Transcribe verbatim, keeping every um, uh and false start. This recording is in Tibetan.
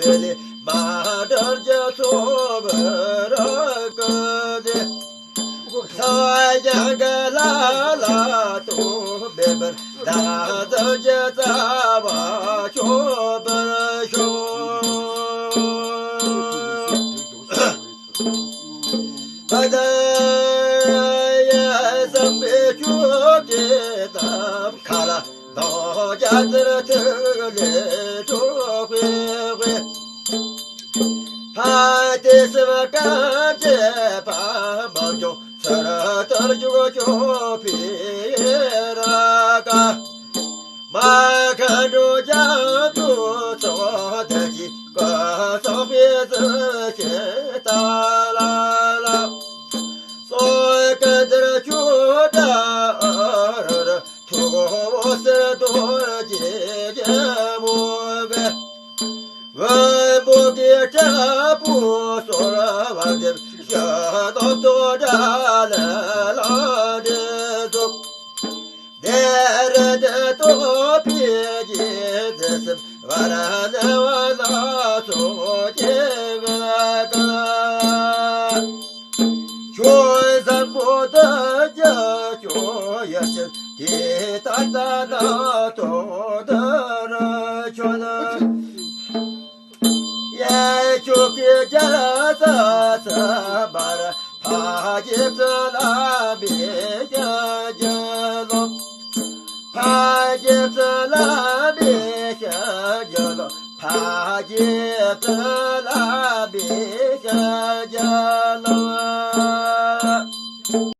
ལས་མ་འདྲར་རྒྱ་མཚོ་བོད་རང་ཀུན་ཏེ། ས་ཡ་ག་ལ་ལ་ཏོ་བེ་བར་ད་ད་རྒྱ་ཚ་བ་ཆོ་བར་ཤོ། ཕ་ད་ཡ་བསམ་པའི་ཆུ་སྐྱེས་ཏམ་ཁ་ལ། རྡོ་རྒྱ་ཚུར་ཐུག་ལས་གྲོགས་ཧུའེ་ཧུའེ། ཕ་དེ་སེམས་སྐམ་བྱེད་པ་མ་འཇོག་ཚུར་དར་རྒྱུག་ཅོ་ཕི་ར་ཀ། མ་ཁ་འགྲོ་རྒྱ་མཚོ་ཚོགས་དེ་ཅི་ཀ་སོགས་པའི་ཟི་ཤེ་ཏ་ལ་ལ། སོ་ཀ་དར་ཆུ་ད་ཨ་ར་ར། ཐུགས་འོ་སེར་གཏོར་གྱི་རྒྱལ་པོ་གི། བོན་པོ་གི་དྲག་པོ་སོར་བ་འདེབས། ཞྭ་ནོར་ཐོག་དགྲ་ལ་ལ་འདྲེ་ཚོགས། དེར་དེ་ཐོག་ཕི་གི་དེ་སེམས་བར་ན་བ་ན་སོ་སྐྱེ་བ་ག། ཁྱོད་བཟང་པོ་དང་རྒྱ་ཁྱོད་ཡ་ཆེན་དེ་ད་ལྟ་ན་ཐོག་ད་ར་ཁྱོད་ན། ཡ་ཁྱོད་ཀྱི་རྒྱ་ས་ས་བར་ཕ་རྒྱལ་ཙ་ལ་མི་རྒྱ་རྒྱ་ལོ། ཕ་རྒྱལ་ཙ་ལ་མི་རྒྱ་རྒྱ་ལོ། ཕ་རྒྱལ་ཙ།